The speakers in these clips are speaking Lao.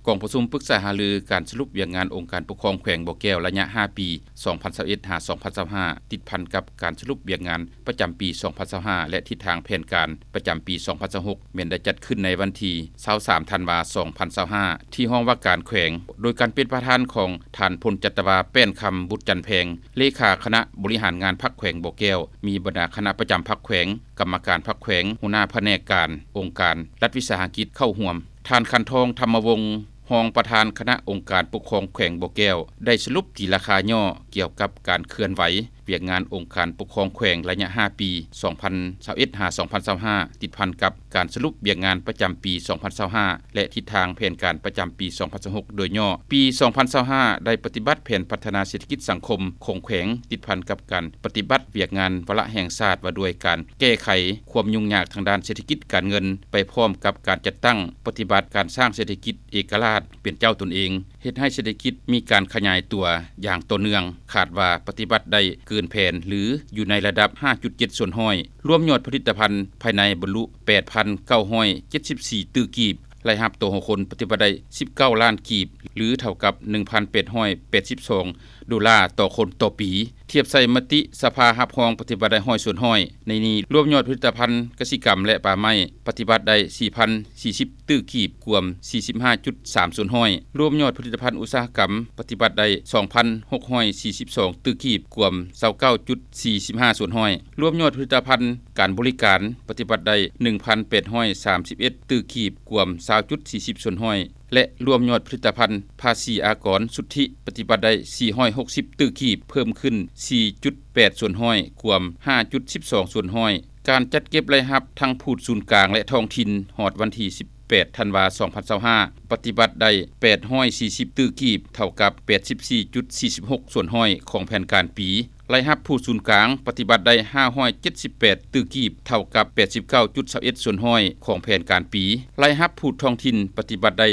ກອງປະຊຸມປຶກສາຫາລືການສະຫຼຸບວຽກງານອົງການປົກຄອງແຂວງບໍ່ແກ້ວ ໄລຍະຫ້າປີ ສອງພັນຊາວເອັດ ຫາ ສອງພັນຊາວຫ້າ ຕິດພັນກັບການສະຫຼຸບວຽກງານປະຈຳປີ ສອງພັນຊາວຫ້າ ແລະ ທິດທາງແຜນການປະຈຳປີ ສອງພັນຊາວຫົກ ແມ່ນໄດ້ຈັດຂຶ້ນໃນວັນທີ ຊາວສາມ ທັນວາ ສອງພັນຊາວຫ້າ ທີ່ຫ້ອງວ່າການແຂວງ ໂດຍການເປັນປະທານຂອງທ່ານ ພົນຈັດຕະວາ ແປ້ນຄຳ ບຸດຈັນແພງ ເລຂາຄະນະບໍລິຫານງານພັກແຂວງບໍ່ແກ້ວ, ມີບັນດາຄະນະປະຈຳພັກແຂວງ, ກຳມະການພັກແຂວງ, ຫົວໜ້າພະແນກການ, ອົງການ, ລັດວິສາຫະກິດເຂົ້າຮ່ວມ. ທ່ານ ຂັນທອງ ທຳມະວົງ ຮອງປະທານຄະນະອົງການປົກຄອງແຂວງບໍ່ແກ້ວ ໄດ້ສະຫຼຸບຕີລາຄາຫຍໍ້ກ່ຽວກັບການເຄື່ອນໄຫວວຽກງານອົງການປົກຄອງແຂວງໄລຍະຫ້າປີ ສອງພັນຊາວເອັດ ຫາ ສອງພັນຊາວຫ້າ ຕິດພັນກັບການສະຫຼຸບວຽກງານປະຈຳປີ ສອງພັນຊາວຫ້າ ແລະ ທິດທາງແຜນການປະຈຳປີ ສອງພັນຊາວຫົກ ໂດຍຫຍໍ້. ປີ ສອງພັນຊາວຫ້າ ໄດ້ປະຕິບັດແຜນພັດທະນາເສດຖະກິດສັງຄົມຂອງແຂວງ ຕິດພັນກັບການປະຕິບັດວຽກງານວາລະແຫ່ງຊາດວ່າດ້ວຍການ ແກ້ໄຂຄວາມຫຍຸ້ງຍາກທາງດ້ານເສດຖະກິດການເງິນ ໄປພ້ອມກັບການຈັດຕັ້ງປະຕິບັດການສ້າງເສດຖະກິດເອກະລາດເປັນເຈົ້າຕົນເອງ, ເຮັດໃຫ້ເສດຖະກິດມີການຂະຫຍາຍຕົວຢ່າງຕໍ່ເນື່ອງ, ຄາດວ່າປະຕິບັດໄດ້ເກີນແຜນ ຫຼື ຢູ່ໃນລະດັບ ຫ້າຈຸດເຈັດສ່ວນຮ້ອຍ. ລວມຍອດຜະລິດຕະພັນພາຍໃນບັນລຸ ແປດພັນເກົ້າຮ້ອຍເຈັດສິບສີ່ຕື້ກີບ, ລາຍຮັບຕໍ່ຫົວຄົນປະຕິບັດໄດ້ ສິບເກົ້າລ້ານກີບ ຫຼື ເທົ່າກັບ ໜຶ່ງພັນແປດຮ້ອຍແປດສິບສອງໂດລາຕໍ່ຄົນຕໍ່ປີ. ທຽບໃສ່ມະຕິສະພາຮັບຮອງປະຕິບັດໄດ້ ຮ້ອຍສ່ວນຮ້ອຍ. ໃນນີ້ລວມຍອດຜະລິດຕະພັນກະສິກຳ ແລະ ປ່າໄມ້ປະຕິບັດໄດ້ ສີ່ພັນສີ່ສິບຕື້ກີບ, ກວມ ສີ່ສິບຫ້າຈຸດສາມສ່ວນຮ້ອຍ. ລວມຍອດຜະລິດຕະພັນອຸດສາຫະກຳປະຕິບັດໄດ້ ສອງພັນຫົກຮ້ອຍສີ່ສິບສອງຕື້ກີບ, ກວມ ຊາວເກົ້າຈຸດສີ່ສິບຫ້າສ່ວນຮ້ອຍ. ລວມຍອດຜະລິດຕະພັນການບໍລິການປະຕິບັດໄດ້ ໜຶ່ງພັນແປດຮ້ອຍສາມສິບເອັດຕື້ກີບ, ກວມ ຊາວຈຸດສີ່ສິບສ່ວນຮ້ອຍ ແລະ ລວມຍອດຜະລິດຕະພັນພາສີອາກອນສຸດທິປະຕິບັດໄດ້ ສີ່ຮ້ອຍຫົກສິບຕື້ກີບ, ເພີ່ມຂຶ້ນ ສີ່ຈຸດແປດສ່ວນຮ້ອຍ, ກວມ ຫ້າຈຸດສິບສອງສ່ວນຮ້ອຍ. ການຈັດເກັບລາຍຮັບທັງພູດສູນກາງ ແລະ ທ້ອງຖິ່ນ ຮອດວັນທີ ສິບແປດທັນວາ ສອງພັນຊາວຫ້າ ປະຕິບັດໄດ້ ແປດຮ້ອຍສີ່ສິບຕື້ກີບ, ເທົ່າກັບ ແປດສິບສີ່ຈຸດສີ່ສິບຫົກສ່ວນຮ້ອຍຂອງແຜນການປີ. ລາຍຮັບພູດສູນກາງປະຕິບັດໄດ້ ຫ້າຮ້ອຍເຈັດສິບແປດຕື້ກີບ, ເທົ່າກັບ ແປດສິບເກົ້າຈຸດຊາວເອັດສ່ວນຮ້ອຍຂອງແຜນການປີ. ລາຍຮັບພູດທ້ອງຖິ່ນປະຕິບັດໄດ້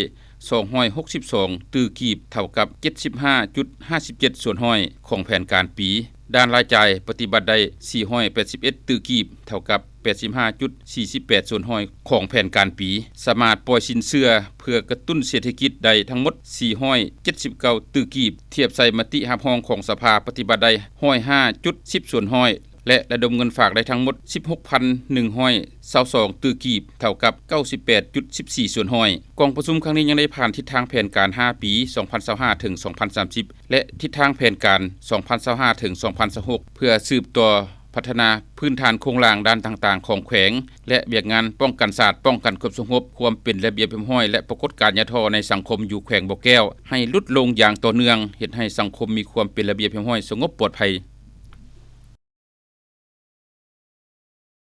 ສອງຮ້ອຍຫົກສິບສອງຕື້ກີບ, ເທົ່າກັບ ເຈັດສິບຫ້າຈຸດຫ້າສິບເຈັດສ່ວນຮ້ອຍຂອງແຜນການປີ. ດ້ານລາຍຈ່າຍປະຕິບັດໄດ້ ສີ່ຮ້ອຍແປດສິບເອັດຕື້ກີບ, ເທົ່າກັບ ແປດສິບຫ້າຈຸດສີ່ສິບແປດສ່ວນຮ້ອຍຂອງແຜນການປີ. ສາມາດປ່ອຍສິນເຊື່ອເພື່ອກະຕຸ້ນເສດຖະກິດໄດ້ທັງໝົດ ສີ່ຮ້ອຍເຈັດສິບເກົ້າຕື້ກີບ, ທຽບໃສ່ມະຕິຮັບຮອງຂອງສະພາປະຕິບັດໄດ້ ຮ້ອຍຫ້າຈຸດສິບສ່ວນຮ້ອຍ ແລະ ລະດົມເງິນຝາກໄດ້ທັງໝົດ ສິບຫົກພັນໜຶ່ງຮ້ອຍຊາວສອງຕື້ກີບ, ເທົ່າກັບ ເກົ້າສິບແປດຈຸດສິບສີ່ສ່ວນຮ້ອຍ. ກອງປະຊຸມຄັ້ງນີ້ຍັງໄດ້ຜ່ານທິດທາງແຜນການຫ້າປີ ສອງພັນຊາວຫ້າ ເຖິງ ສອງພັນສາມສິບ ແລະ ທິດທາງແຜນການ ສອງພັນຊາວຫ້າ ເຖິງ ສອງພັນຊາວຫົກ ເພື່ອສືບຕໍ່ພັດທະນາພື້ນຖານໂຄງລ່າງດ້ານຕ່າງໆຂອງແຂວງ ແລະ ວຽກງານປ້ອງກັນຊາດ, ປ້ອງກັນຄວາມສະຫງົບ, ຄວາມເປັນລະບຽບຮຽບຮ້ອຍ ແລະ ປາກົດການຫຍໍ້ທໍ້ໃນສັງຄົມຢູ່ແຂວງບໍ່ແກ້ວ ໃຫ້ຫຼຸດລົງຢ່າງຕໍ່ເນື່ອງ, ເຮັດໃຫ້ສັງຄົມມີຄວາມເປັນລະບຽບຮຽບຮ້ອຍ, ສະຫງົບປອດໄພ